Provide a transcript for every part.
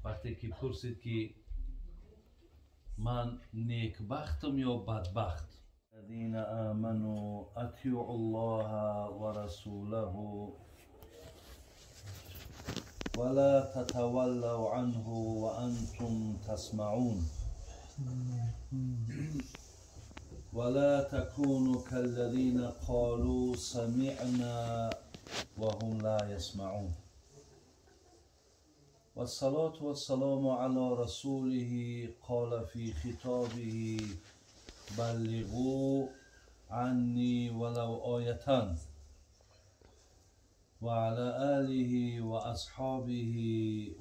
Вақте ки пурсид ки ман некбахтам ё бадбахт, الذين آمنوا أطيعوا الله ورسوله ولا تتولوا عنه وأنتم تسمعون ولا تكونوا كالذين قالوا سمعنا وهم لا يسمعون. والصلاة والسلام على رسوله قال في خطابه بلغوا عني ولو آية وعلى آله وأصحابه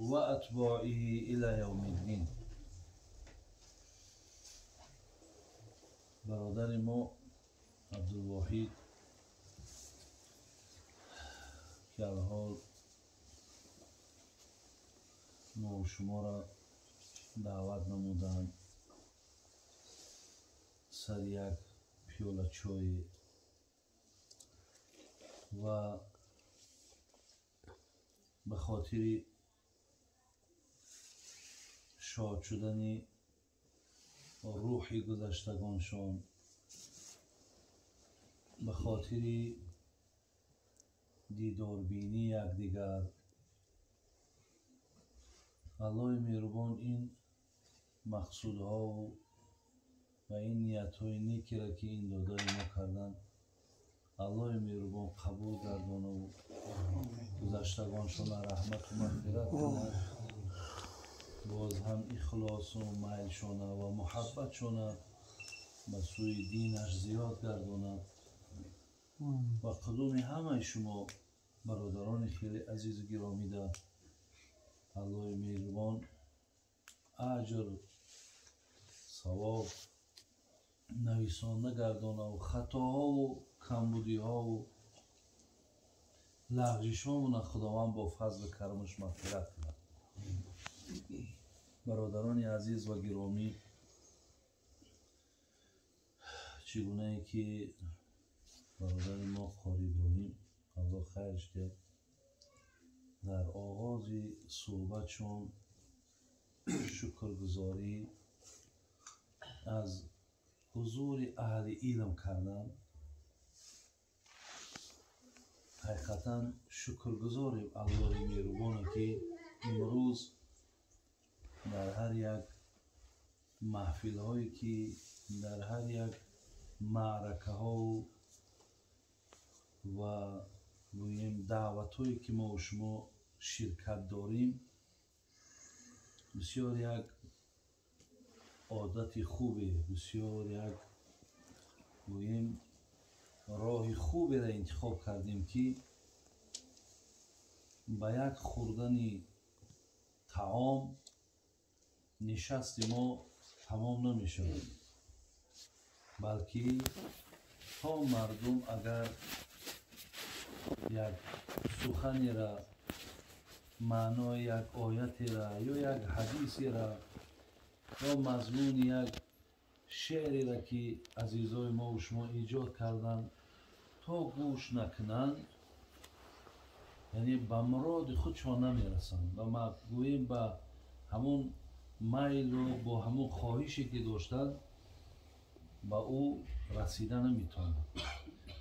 وأتباعه إلى يوم الدين. برادر ما عبدالواحد که الحال ما و شما را دعوت نمودند سر یک پیاله چای و به خاطر شاد شدن روح گذشتگانشان، به خاطر دیداربینی یکدیگر، الله مهربان این مقصودها و این نیت‌های نیکی را که این دادای ما کردن الله مهربان قبول گردانه و گذشتگانشان رحمت و مغفرت کند، باز هم اخلاص و میلشان و محبتشان به سوی دینش زیاد گرداند و قدوم همه شما برادران خیلی عزیز و گرامی ده الله مهربان اجر ثواب نویسانده گردانه و خطاها و کمبودیها و لغزش‌هامون خداوند با فضل و کرمش مغفرت کند. برادران عزیز و گرامی، چگونه که برادر ما قاری ابراهیم الله خیرش دهد در آغاز صحبتشون شکرگزاری از حضور اهل علم کردن، حقیقتا شکرگزاریم الله مهربان که امروز در هر یک محفل هایی که در هر یک معرکه ها و گوییم دعوت هایی که ما و شما شرکت داریم، بسیار یک عادت خوبه، بسیار یک گوییم راه خوبی را انتخاب کردیم که با یک خوردن طعام نشست ما تمام نمی شود، بلکه تا مردم اگر یک سخنی را، معنای یک آیتی را یا یک حدیثی را یا مضمون یک شعری را که عزیزای ما و شما ایجاد کردند تا گوش نکنند، یعنی به مراد خودشان نمیرسند و ما گوییم به همون میل و با همون خواهشی که داشتند به او رسیده نمیتونند.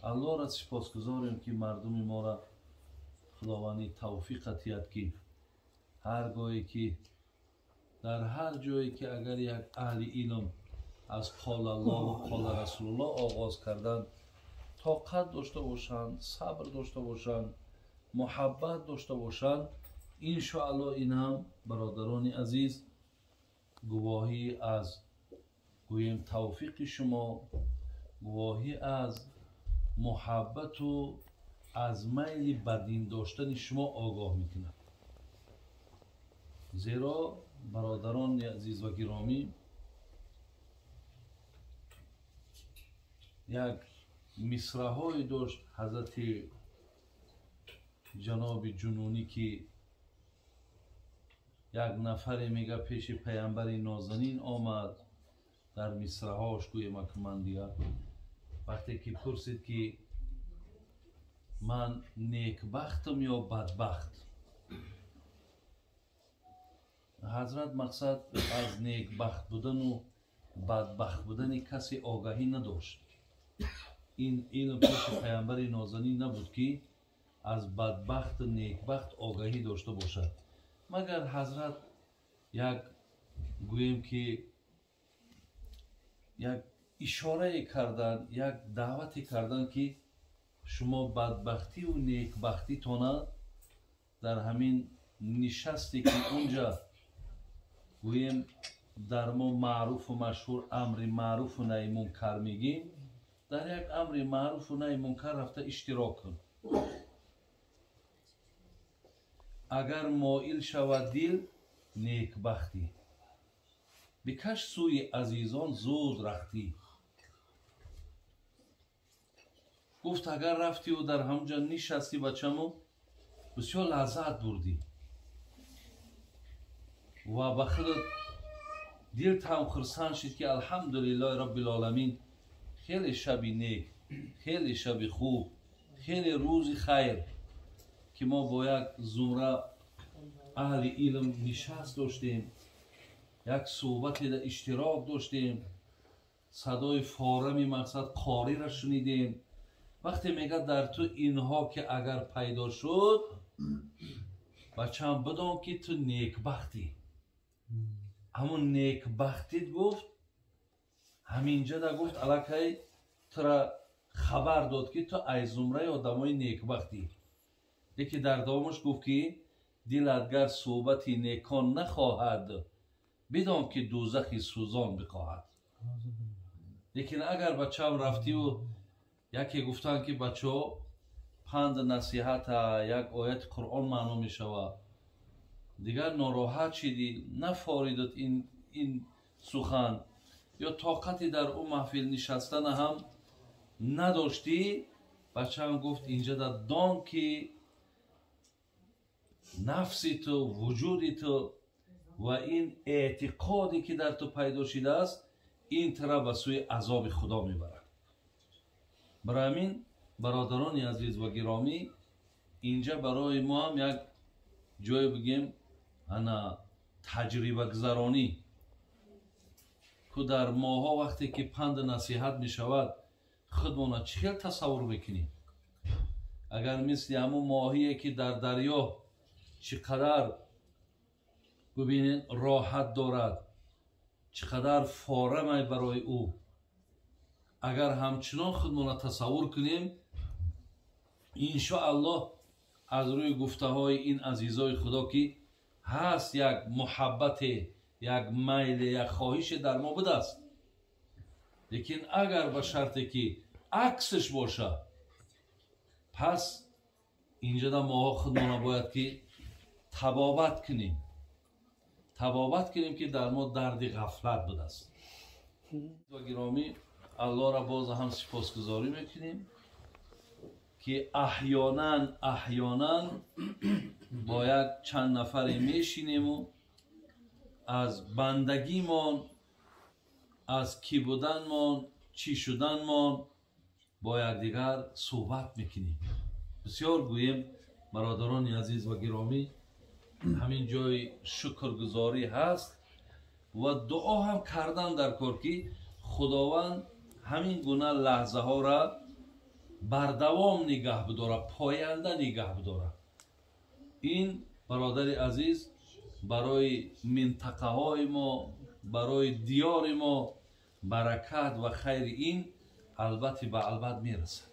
الله را سپاسگزاریم که مردم ما را خداوندی توفیق عطیت که هرگاهی که در هر جایی که اگر یک اهل علم از قال الله و قال رسول الله آغاز کردن، طاقت داشته باشند، صبر داشته باشند، محبت داشته باشند، انشاءالله این هم برادران عزیز گواهی از گوییم توفیق شما، گواهی از محبت و از میل بدین داشتن شما آگاه میکند. زیرا برادران عزیز و گرامی، یک مصرع‌های داشت حضرت جناب جنونی که یک نفری میگه پیش پیامبر نازنین آمد، در مصرع‌هاش گویم که من دیگه وقتی که پرسید که Ман некбахтам ё бадбахт? Ҳазрат мақсад аз некбахт будану бадбахт будани касе огаҳӣ надошт. Ин илм пеши паямбари нозанин набуд, ки аз бадбахту некбахт огаҳӣ дошта бошад. Магар ҳазрат як гӯем ки як ишорае кардан, як даъвате кардан, ки шумо бадбахтиву некбахтитона дар ҳамин нишасте ки унҷа гӯем дар мо маъруфу машҳур амри маъруфу наҳи мункар мегӯем, дар як амри маъруфу наҳи мункар рафта иштирок кун. Агар моил шавад дил, некбахтӣ, бикаш сӯи азизон зуд рахтӣ. Гуфт агар рафтиву дар ҳамҷа нишастӣ бачамо, бисёр лаззат бурдӣ ва ба худат дилтам хурсанд шид, ки алҳамдулиллоҳи раббил-оламин, хеле шаби нек, хеле шаби хуб, хеле рӯзи хайр, ки мо бо як зумра аҳли илм нишаст доштем, як суҳбате иштирок доштем, садои форами мақсад қориро шунидем. Вақте мегӯяд дар ту инҳо ки агар пайдо шуд, бачаам бидон ки ту некбахтӣ. Ҳамун некбахтит гуфт, ҳаминҷада гуфт аллакай тура хабар дод, ки ту ай зумраи одамои некбахтӣ. Лекин дар давомаш гуфт, ки дилат гар суҳбати некон нахоҳад, бидон ки дӯзахи сӯзон бихоҳад. Лекин агар бачаам рафтиву яке гуфтанд, ки бачаҳо панд насиҳата, як ояти Қуръон маъно мешавад, дигар нороҳат шидӣ, нафоридат ин сухан ё тоқати дар ӯ маҳфил нишастана ҳам надоштӣ, бачаам гуфт инҷада дон, ки нафси ту, вуҷуди ту ва ин эътиқоде ки дар ту пайдо шидааст, ин тура ба сӯи азоби Худо мебарад. Барои ҳамин бародарони азиз ва гиромӣ, инҷа барои мо ҳам як ҷое бигем ана таҷрибагузаронӣ, ку дар моҳҳо вақте ки панду насиҳат мешавад, худмона чӣ хел тасаввур мекунем? Агар мисли ҳамун моҳие ки дар дарё чӣ қадар бубинед роҳат дорад, чӣ қадар форамай барои ӯ, агар ҳамчунон худмона тасаввур кунем, иншоаллоҳ аз рӯи гуфтаҳои ин азизои Худо, ки ҳаст як муҳаббате, як майле, як хоҳише дар мо будааст, лекин агар ба шарте ки аксаш бошад, пас инҷода моҳо худмона бояд ки табобат кунем, табобат кунем, ки дар мо дарди ғафлат будааст. Ва гиромӣ, Аллоҳро боз ҳам сипосгузорӣ мекунем, ки аҳёнан бо як чанд нафаре мешинему аз бандагимон, аз кӣ буданмон, чӣ шуданмон бо якдигар суҳбат мекунем. Бисёр гӯем бародарони азиз ва гиромӣ, ҳамин ҷои шукргузорӣ ҳаст ва дуо ҳам кардан дар кор, ки Худованд ҳамин гуна лаҳзаҳоро бардавом нигаҳ бидорад, поянда нигаҳ бидорад. Ин бародари азиз барои минтақаҳои мо, барои диёри мо баракат ва хайри ин албатта ба албат мерасад.